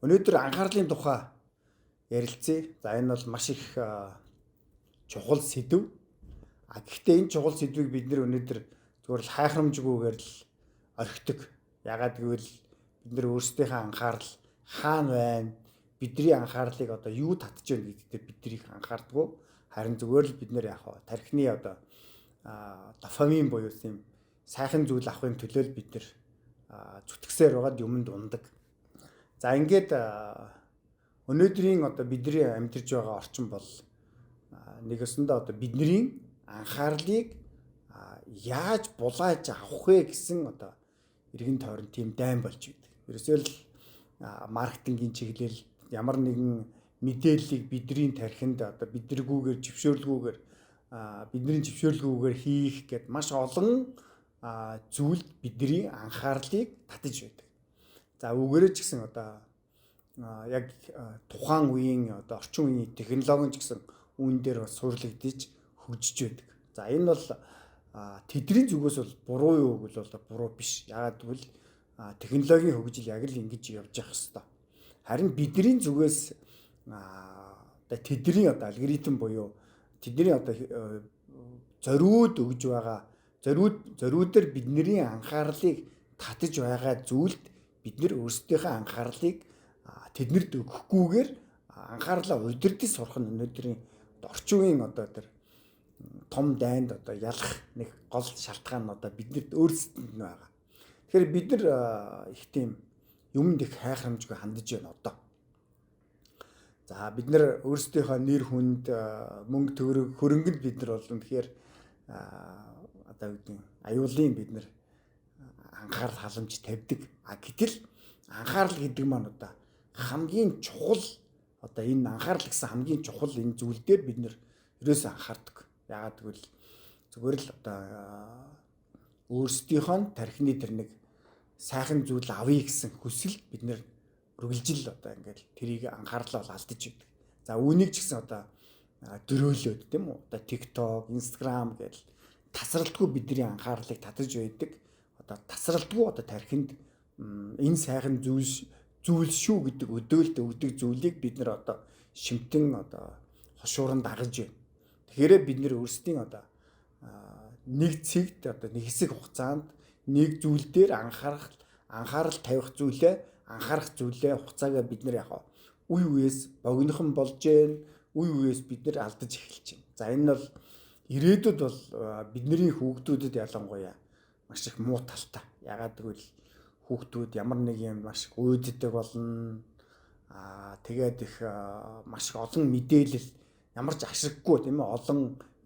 Өнөөдөр анхаарлын тухай ярилцъя. За, энэ бол маш их чухал сэдэв. А гэхдээ энэ чухал сэдвийг бид нэр өнөөдөр зүгээр л хайхрамжгүйгээр л орхидог. Ягаад гэвэл бид нэр өөрсдийнхээ анхаарал хаана байна? Бидний анхаарлыг одоо юу татж байна гэдэг дээр бид нар их анхаардаггүй. Харин зүгээр л бид нэр яг тархины одоо дофамин буюу тийм сайхан зүйл авахын төлөө л бид нар зүтгэсээр байгаад юмд ундаг. За, ингээд өнөөдрийн одоо бидний амьдарч байгаа орчин бол нэг өсөндөө одоо бидний анхаарлыг яаж булааж авах вэ гэсэн одоо эргэн тойрон тийм дайн болж байдаг. Ерөөсөө л маркетингийн чиглэл, ямар нэгэн мэдээллийг бидний тархинд одоо бидэргүүгээр, зөвшөөрлгүйгээр, бидний зөвшөөрлгүйгээр хийх гэд маш олон зүйлд бидний анхаарлыг татаж байдаг. За, үүгээрээ ч гэсэн одоо яг тухайн үеийн одоо орчин үеийн технологи ч гэсэн үүн дээр бас суурилагдаж хөгжиж байдаг. За, энэ бол тэдний зүгээс бол буруу юу гэвэл бол буруу биш. Яагаад гэвэл технологийн хөгжил яг л ингэж явж явах хэвээр. Харин бидний зүгээс одоо тэдний одоо алгоритм буюу тэдний одоо зориуд өгж байгаа зориудаар бидний анхаарлыг татаж байгаа зүйлд бид нэр өөрсдийнхөө анхаарлыг тэднэрт өгөхгүйгээр анхаарлаа удирдах сурах нь өнөөдрийн орчин үеийн одоо тэр том дайнд одоо ялах нэг гол шалтгаан нь одоо биднэрт өөрсдөнд нь байгаа. Тэгэхээр бид нар их тийм юмд их хайхрамжгүй хандаж байна одоо. За, бид нар өөрсдийнхөө нэр хүнд, мөнгө төгрөг, хөрөнгөнд бид нар бол үнэхээр одоо гэдэг аюулын бид нар анхаарал халамж тавьдаг. А гэтэл анхаарал гэдэг маань одоо хамгийн чухал, одоо энэ анхаарал гэсэн хамгийн чухал энэ зүйл дээр бид нэр ерөөсөө анхаардаг. Яагаад гэвэл зүгээр л одоо өөрсдийнхөө тархины тэр нэг сайхан зүйл авъя гэсэн хүсэл бид нэр үргэлжил одоо ингээд тэрийг анхаарлаа бол алдаж байдаг. За, үүнийг ч гэсэн одоо дөрөөлөөд, тийм үү? Одоо TikTok, Instagram гэл тасралтгүй бидний анхаарлыг татаж байдаг. Одоо тасралтгүй одоо тархинд энэ сайхан зүйл шүү гэдэг өдөөлт өгдөг зүйлийг бид нар одоо шимтэн одоо хошууран дагаж байна. Тэгэхээр бид нэр өөрсдийн одоо нэг цэгт, одоо нэг хэсэг хугацаанд нэг зүйл дээр анхаарал тавих зүйлээ, анхаарах зүйлээ, хугацаагаа бид нар яг үе үеэс богинохон болж гэн, үе үеэс бид нар алдаж эхэлж байна. За, энэ бол ирээдүйд бол бидний хүүхдүүдэд ялангуяа маш их муу талтай. Ягаад гэвэл хүүхдүүд ямар нэг юм маш их уйддаг болно. Аа, тэгээд их маш их олон мэдээлэл ямар ч ашиггүй, тийм ээ, олон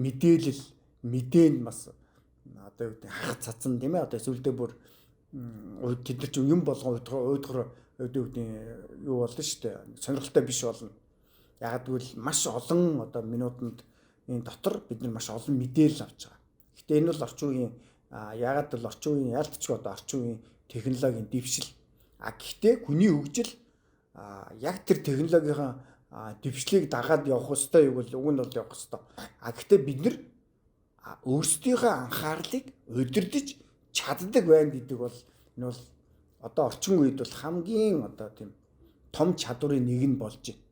мэдээлэл мэдээнд бас одоо юу гэдэг хахад цацсан, тийм ээ, одоо эсвэл бүр тэд нар чинь юм болгон уйдгар, одоо юу гэдэг, юу болно шүү дээ, сонирхолтой биш болно. Яг гэвэл маш олон одоо минутанд энэ дотор бид нар маш олон мэдээлэл авч байгаа. Гэтэ энэ бол орчин үеийн, ягаад бол орчин үеийн яалтчгүй одоо орчин үеийн технологийн дэвшил. А гэхдээ хүний хөгжил яг тэр технологийн дэвшлийг дагаад явах ёстой юу бол уг нь бол явах ёстой. А гэхдээ бид нар өөрсдийнхөө анхаарлыг удирдах чаддаг байна гэдэг бол энэ бол одоо орчин үед бол хамгийн одоо тийм том чадварын нэг нь болж байна.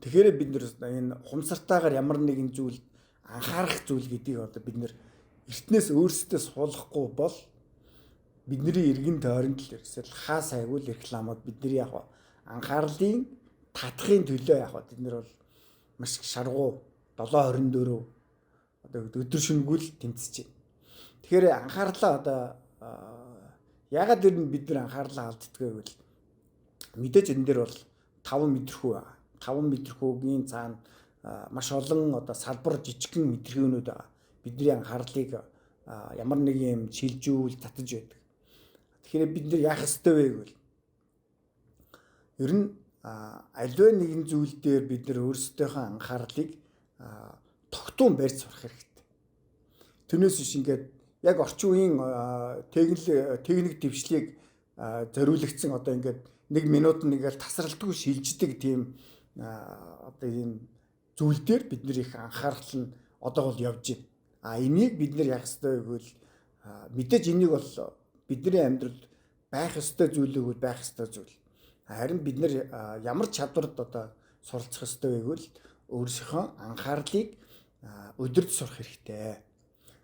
Тэгэхээр бид нэр энэ хумсартаагаар ямар нэгэн зүйл анхаарах зүйл гэдгийг одоо бид нэр эртнээс өөрсдөө суулгахгүй бол бидний эргэн тойронд л ерөөсөө хаа сайгүй л рекламууд бидний яг анхаарлын татахын төлөө яг тэд нар бол маш шаргуу 7:24 одоо өдөр шөнөгүй л тэмцэж байна. Тэгэхээр анхаарлаа одоо ягаад тэр нь бид нар анхаарлаа алддаг вэ гэвэл мэдээж энэ дээр бол 5 мэдрэхүй байгаа. 5 мэдрэхүйгийн цаана маш олон одоо салбар, жижигхэн мэдрэхүйнүүд байгаа. Бидний анхаарлыг ямар нэг юм шилжүүл татаж байдаг. Тэгэхээр бид нар яах ёстой вэ гэвэл ер нь аливаа нэгэн зүйл дээр бид нар өөрсдийнхөө анхаарлыг тогтун барьж сурах хэрэгтэй. Тэрнээс биш ингээд яг орчин үеийн техник дэвшлийг зориулагдсан одоо ингээд нэг минутанд ингээл тасралтгүй шилждэг тийм одоо ийм зүйл дээр бид нэр их анхаарал нь одоо бол явж байна. А энийг бид нэр яах ёстой вэ гэвэл мэдээж энийг бол бидний амьдралд байх ёстой зүйлийг бол байх ёстой зүйл. Харин бид нэр ямар чадвард одоо суралцах ёстой вэ гэвэл өөрсдийнхөө анхаарлыг удирд сурах хэрэгтэй.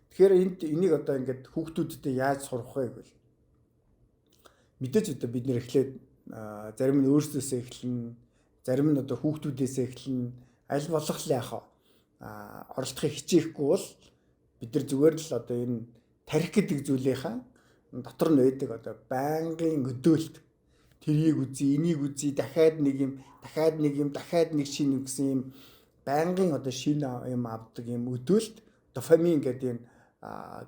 Тэгэхээр энд энийг одоо ингээд хүүхдүүдтэй яаж сурах вэ гэвэл мэдээж одоо бид нэр эхлээд зарим нь өөрсдөөсөө эхэлнэ, зарим нь одоо хүүхдүүдээсээ эхэлнэ. Аль болох л яах вэ? Оролдохыг хичээхгүй бол бид нар зүгээр л одоо энэ тарих гэдэг зүйлийнхаа дотор нь байдаг одоо байнгын өдөөлт тэрийг үзье, энийг үзье, дахиад нэг юм, дахиад нэг юм, дахиад нэг шинэ гэсэн юм байнгын одоо шинэ юм авдаг юм өдөөлт дофамин гэдэг энэ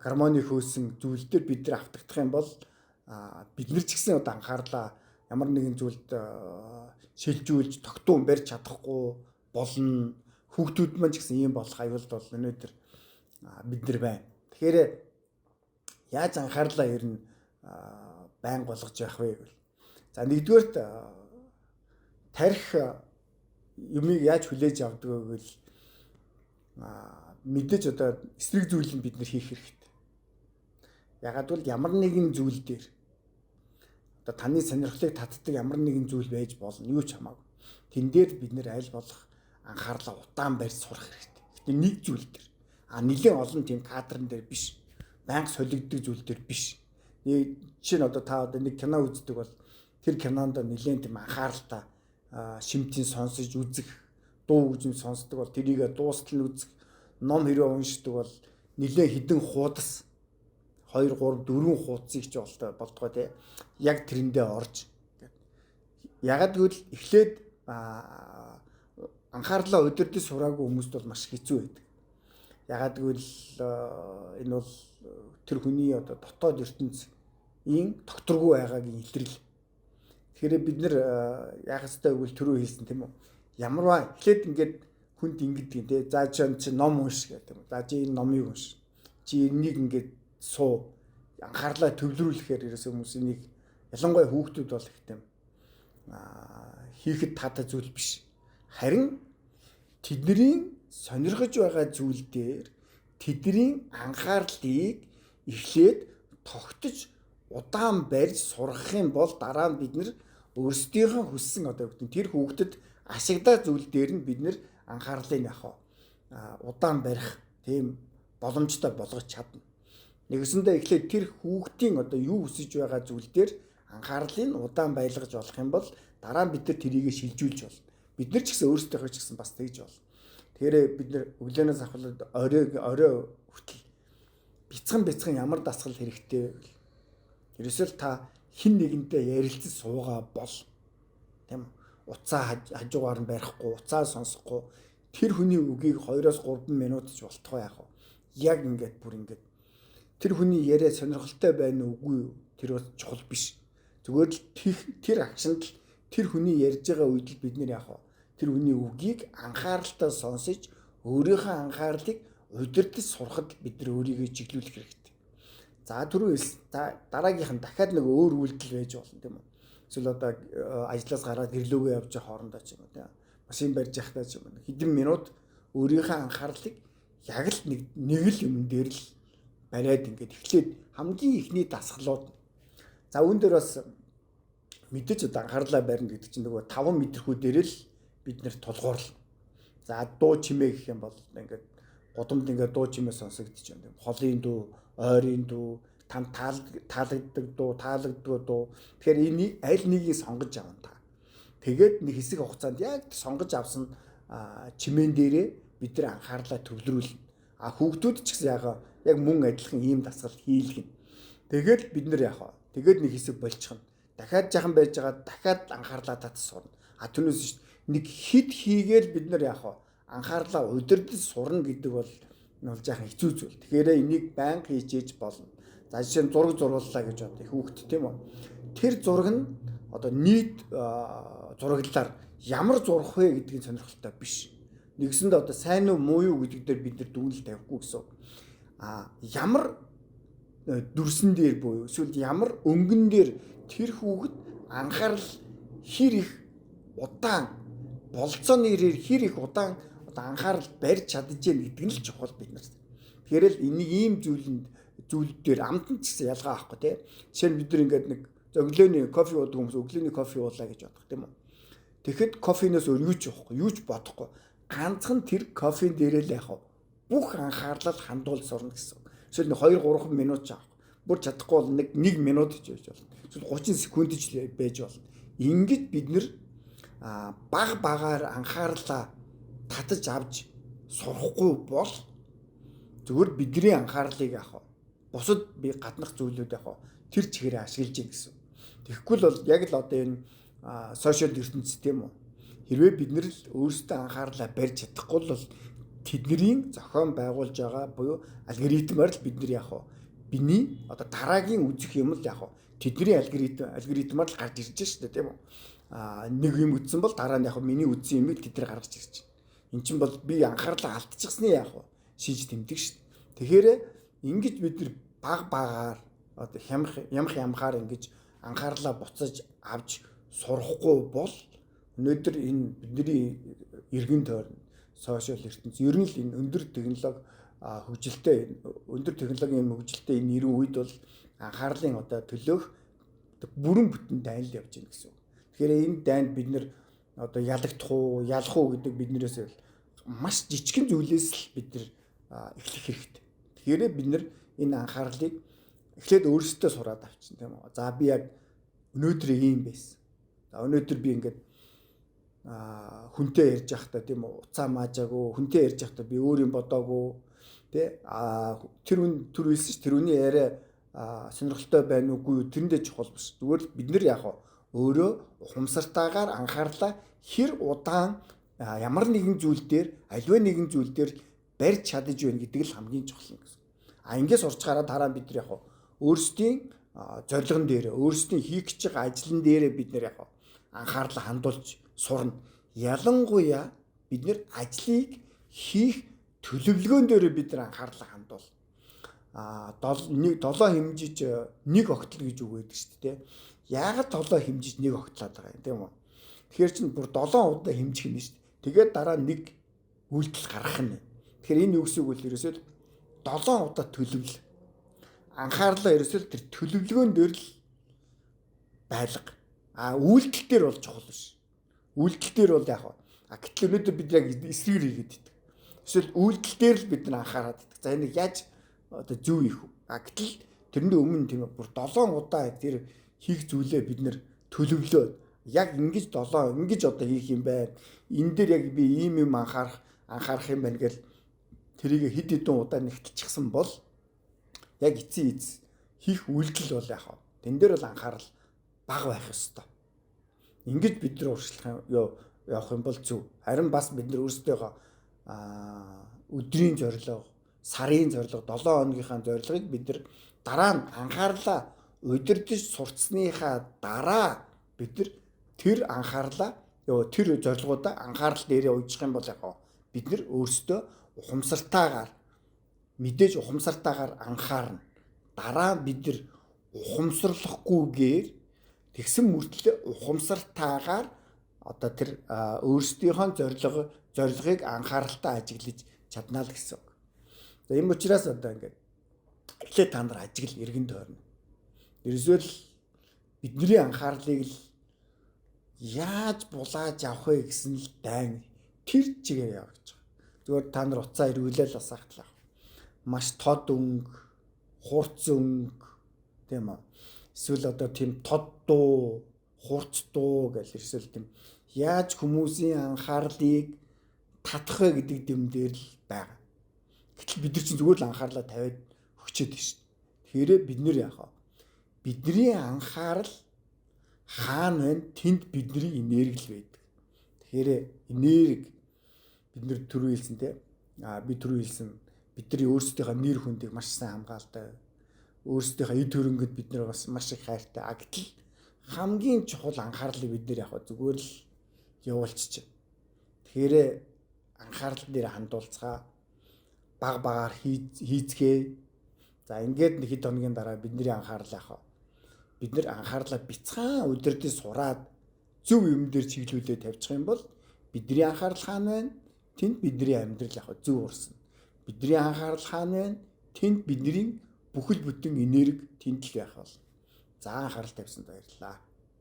гормоны хөөсөн зүйл дээр бид нар автагдах юм бол бид нар ч гэсэн одоо анхаарлаа ямар нэгэн зүйлд шилжүүлж тогтун барьж чадахгүй болно. Хүүхдүүд маань ч гэсэн ийм болох аюулд бол өнөөдөр бид нар байна. Тэгэхээр яаж анхаарлаа ер нь байнга болгож явах вэ гэвэл за нэгдүгээрт тарих юмыг яаж хүлээж авдаг вэ гэвэл мэдээж одоо эсрэг зүйл нь бид нар хийх хэрэгтэй. Ягаад гэвэл ямар нэгэн зүйл дээр одоо таны сонирхлыг татдаг ямар нэгэн зүйл байж болно. Юу ч хамаагүй. Тэн дээр бид нэр аль болох анхаарлаа удаан барьж сурах хэрэгтэй. Гэтэ нэг зүйл дээр. А нэлээд олон тийм кадрн дээр биш. Байнга солигддог зүйл дээр биш. Нэг жишээ нь одоо та одоо нэг кино үздэг бол тэр кинонд нэлээд тийм анхааралтай шимтийн сонсож үзэх, дуу хөгжим сонсдог бол тэрийг дуустал нь үзэх, ном хэрэг уншдаг бол нэлээд хідэн хуудас 2 3 4 хуудсыг ч болдгоо тий. Яг тэрэндээ орж. Ягаад гэвэл эхлээд анхаарлаа удирдах сураагүй хүмүүст бол маш хэцүү байдаг. Ягаад гэвэл энэ бол тэр хүний одоо дотоод ертөнцийн тогтворгүй байгаагийн илрэл. Тэгэхээр бид нэр яах ёстой гэвэл түрүү хэлсэн тийм үү? Ямарваа эхлээд ингээд хүнд ингэдэг юм тий. За чи ном унш гэдэг юм. За чи энэ номыг унш. Чи энийг ингээд суу анхаарлаа төвлөрүүлэхээр ерөөсөө хүмүүс энийг ялангуяа хүүхдүүд бол их тийм хийхэд таатай зүйл биш. Харин тэдний сонирхож байгаа зүйл дээр тэдний анхаарлыг эхлээд тогтож удаан барьж сургах юм бол дараа нь бид нэр өөрсдийнхөө хүссэн одоо юу гэдэг тэр хүүхдэд ашигдаа зүйл дээр нь бид нэр анхаарлыг яах вэ? Удаан барих тийм боломжтой болгож чадна. Нэгсэндээ эхлээд тэр хүүхдийн одоо юу хүсэж байгаа зүйл дээр анхаарлыг удаан байлгаж болох юм бол дараа нь бид нар тэрийгэ шилжүүлж болно. Бид нар ч гэсэн өөрсдийнхөө ч гэсэн бас тэгж болно. Тэгэхээр бид нар өглөөнөөс ахвал орой хүртэл бяцхан ямар дасгал хэрэгтэй вэ гэвэл ерөөсөө л та хин нэгэнтэй ярилцаж суугаа бол тийм уцаа хажуугаар нь барихгүй, уцаа сонсохгүй тэр хүний үгийг 2-3 минут ч болтгоо яах вэ? Яг ингээд бүр ингээд тэр хүний яриа сонирхолтой байна уугүй юу? Тэр бас чухал биш. Зүгээр л тэр агшинд л тэр хүний ярьж байгаа үед л бид нэр яах вэ? Тэр хүний үгийг анхааралтай сонсож өөрийнхөө анхаарлыг удирдах сурахад бид нар өөрийгөө чиглүүлэх хэрэгтэй. За түрүү хэлсэн. Дараагийнх нь дахиад нэг өөр үйлдэл байж болно тийм үү? Эсвэл одоо ажлаас гараад гэрлүүгээ явж байгаа хоорондоо ч юм уу тийм. Машин барьж явахдаа ч юм уу. Хэдэн минут өөрийнхөө анхаарлыг яг л нэг л юм дээр л бариад ингээд эхлээд хамгийн ихний дасгалууд. За үүн дээр бас мэдээж одоо анхаарлаа барина гэдэг чинь нөгөө 5 метрхүү дээр л бид нэр тулгуурлана. За дуу чимээ гэх юм бол ингээд гудамд ингээд дуу чимээ сонсогдож байна. Холын дуу, ойрын дуу, танд таалагддаг дуу, таалагддаггүй дуу. Тэгэхээр энийг аль нэгийг сонгож авна та. Тэгээд нэг хэсэг хугацаанд яг сонгож авсан чимээн дээрээ бид нар анхаарлаа төвлөрүүлнэ. А хүүхдүүд ч гэсэн яг мөн адилхан ийм дасгал хийлгэнэ. Тэгээд бид нар яах вэ? Тэгээд нэг хэсэг болчихно. Дахиад жахан байж байгаа дахиад анхаарлаа татас сурна. А түүнээс нэг хит хийгээл бид нар яах вэ? Анхаарлаа удирдах сурна гэдэг бол жаахан хэцүү зүйл. Тэгэхээр энийг байнга хийж болно. За жишээ нь зураг зурваллаа гэж бодъё хүүхэд тийм үү? Тэр зураг нь одоо нийт зураглалаар ямар зурах вэ гэдгийг сонирхолтой биш. Нэгсэндээ одоо сайн уу муу юу гэдэг дээр бид нар дүгнэлт тавихгүй гэсэн. А ямар дүрсэн дээр буюу эсвэл ямар өнгөн дээр тэр хүүхэд анхаарал хэр их удаан болцооны ирээр хэр их удаан одоо анхаарал барьж чадаж гэн гэдэг нь л чухал бид нарт. Тэгэхээр л энийг ийм зүйлэнд зүйл дээр амтан ч гэсэн ялгаа авахгүй тий. Жишээ нь бид нар ингээд нэг За, өглөөний кофе уудаг хүмүүс өглөөний кофе уулаа гэж бодох, тийм үү? Тэгэхэд кофенаас өөр юу ч уухгүй, юу ч бодохгүй. Ганцхан тэр кофен дээрээ л яах вэ? Бүх анхаарлал хандуул сурна гэсэн. Эсвэл 2 3 минут ч авах. Бүр чадахгүй бол 1 минут ч байж болно. Эсвэл 30 секунд ч байж болно. Ингэж бид нэр баг багаар анхаарлаа татаж авч сурахгүй бол зүгээр бидний анхаарлыг яах вэ? Бусад би гаднах зүйлүүд яах вэ? Тэр чигээр ашиглаж гин гэсэн. Тэгэхгүй л бол яг л одоо энэ сошиал ертөнц, тийм үү? Хэрвээ бид нар л өөрсдөө анхаарлаа барьж чадахгүй бол тэдний зохион байгуулж байгаа буюу алгоритмаар л бид нар яах вэ? Биний одоо дараагийн үзэх юм л яах вэ? Тэдний алгоритмаар л гарч ирж шүү дээ, тийм үү? Нэг юм үзсэн бол дараа нь яг миний үзсэн юмыг тэд нар гаргаж ирж байна. Эн чинь бол би анхаарлаа алдчихсны яах вэ? Шийж тэмдэг шүү дээ. Тэгэхээр ингэж бид нар баг багаар одоо хямх ямх ямхаар ингэж анхаарлаа буцаж авч сурахгүй бол өнөөдөр энэ бидний эргэн тойрон, сошиал ертөнц, ер нь л энэ өндөр технологи хөгжилтэй, өндөр технологийн хөгжилтэй энэ 90 үед бол анхаарлын одоо төлөөх бүрэн бүтэн дайн л явж байна гэсэн үг. Тэгэхээр энэ дайнд бид нэр одоо ялагдах уу, ялах уу гэдэг биднээс маш жижигхэн зүйлээс л бид нар эхлэх хэрэгтэй. Тэгэхээр бид нар энэ анхаарлыг эхлээд өөрсдөө сураад авчихна, тийм үү. За, би яг өнөөдөр ийм байсан. За, өнөөдөр би ингээд хүнтэй ярьж байхдаа, тийм үү, уцаа маажаагүй, хүнтэй ярьж байхдаа би өөр юм бодоогүй, тий, тэр үн түр хэлсэн ч тэр үний яриа сонирхолтой байна уугүй юу, тэрэндээ чухал биш. Зүгээр л бид нар яг өөрөө ухамсартаагаар анхаарлаа хэр удаан ямар нэгэн зүйл дээр, аливаа нэгэн зүйл дээр барьж чадаж байна гэдэг л хамгийн чухал юм гэсэн. А ингээд сурч гараа дараа бид нар яг өөрсдийн зорилгон дээр, өөрсдийн хийх гэж байгаа ажлын дээр бид нар яг анхаарлаа хандуулж сурна. Ялангуяа бид нар ажлыг хийх төлөвлөгөөн дээр бид нар анхаарлаа хандуул. 7 хэмжиж нэг огтол гэж үг байдаг шүү дээ. Яагаад 7 хэмжиж нэг огтлоод байгаа юм, тийм үү? Тэгэхээр чинь бүр 7 удаа хэмжих юм шүү дээ. Тэгээд дараа нэг үйлдэл гаргах нь. Тэгэхээр энэ юу гэсэн үг вэ? Ерөөсөө 7 удаа төлөвлө. Анхаарлаа ерөөсөө тэр төлөвлөгөөн дээр л байлга. А үйлдэл дээр бол чухал биш. Үйлдэл дээр бол яг а гэтэл өнөөдөр бид яг эсрэгээр хийгээд идэг. Эсвэл үйлдэл дээр л бид нар анхаарад идэг. За, энийг яаж одоо зөв хийх вэ? А гэтэл тэрний өмнө, тийм ээ, бүр 7 удаа тэр хийх зүйлээ бид нэр төлөвлөөд яг ингэж 7 ингэж одоо хийх юм байна. Энэ дээр яг би ийм юм анхаарах юм байна гэл тэрийг хэд хэдэн удаа нэгтэлчихсэн бол яг эцсийн эц хийх үйлдэл бол яг тэн дээр бол анхаарал бага байх ёстой. Ингэж бид нар урьдчилах явах юм бол зөв. Харин бас бид нар өөрсдөө өдрийн зорилго, сарын зорилго, 7 хоногийнхаа зорилгыг бид нар дараа нь анхаарлаа удирдах сурцсныхаа дараа бид нар тэр анхаарлаа тэр зорилгоудаа анхаарал дээрээ уйдчих юм бол яг бид нар өөрсдөө ухамсартайгаар, мэдээж ухамсартайгаар анхаарна. Дараа нь бид нар ухамсарлахгүйгээр тэгсэн мөртлөө ухамсартайгаар одоо тэр өөрсдийнхөө зорилгыг анхааралтай ажиглаж чадна л гэсэн үг. За, ийм учраас одоо ингээд эхлээд та нар ажигл эргэн тойрно. Ерөөсөө л бидний анхаарлыг л яаж булааж авах вэ гэсэн л дайн тэр чигээр явж байгаа. Зүгээр та нар уцаа эргүүлээл бас ахтлаа. Маш тод өнгө, хурц өнгө, тийм үү? Эсвэл одоо тийм тод дуу, хурц дуу гэж ерөөсөө л тийм яаж хүмүүсийн анхаарлыг татах вэ гэдэг дэм дээр л байгаа. Гэтэл бид нар чинь зүгээр л анхаарлаа тавиад өгчөөд байна шүү дээ. Тэгэхээр бид нэр яах вэ? Бидний анхаарал хаана байна? Тэнд бидний энерги л байдаг. Тэгэхээр энерги бид нэр түрүү хэлсэн те. Би түрүү хэлсэн, бидний өөрсдийнхөө нэр хүндийг маш сайн хамгаалдаг. Өөрсдийнхөө эд хөрөнгөд бид нар бас маш их хайртай. А гэтэл хамгийн чухал анхаарлыг бид нэр яг зүгээр л явуулчих. Тэгэхээр анхаарал дээр хандуулцгаа, баг багаар хийцгээе. За, ингээд нэг хэд хоногийн дараа бидний анхаарал яах вэ? Бид нэр анхаарлаа бяцхан удирдах сураад зөв юм дээр чиглүүлээ тавьчих юм бол бидний анхаарал хаана байна? Тэнд бидний амьдрал яг зөв урсна. Бидний анхаарал хаана байна? Тэнд бидний бүхэл бүтэн энерги тэнд л байх бол. За, анхаарал тавьсанд баярлалаа.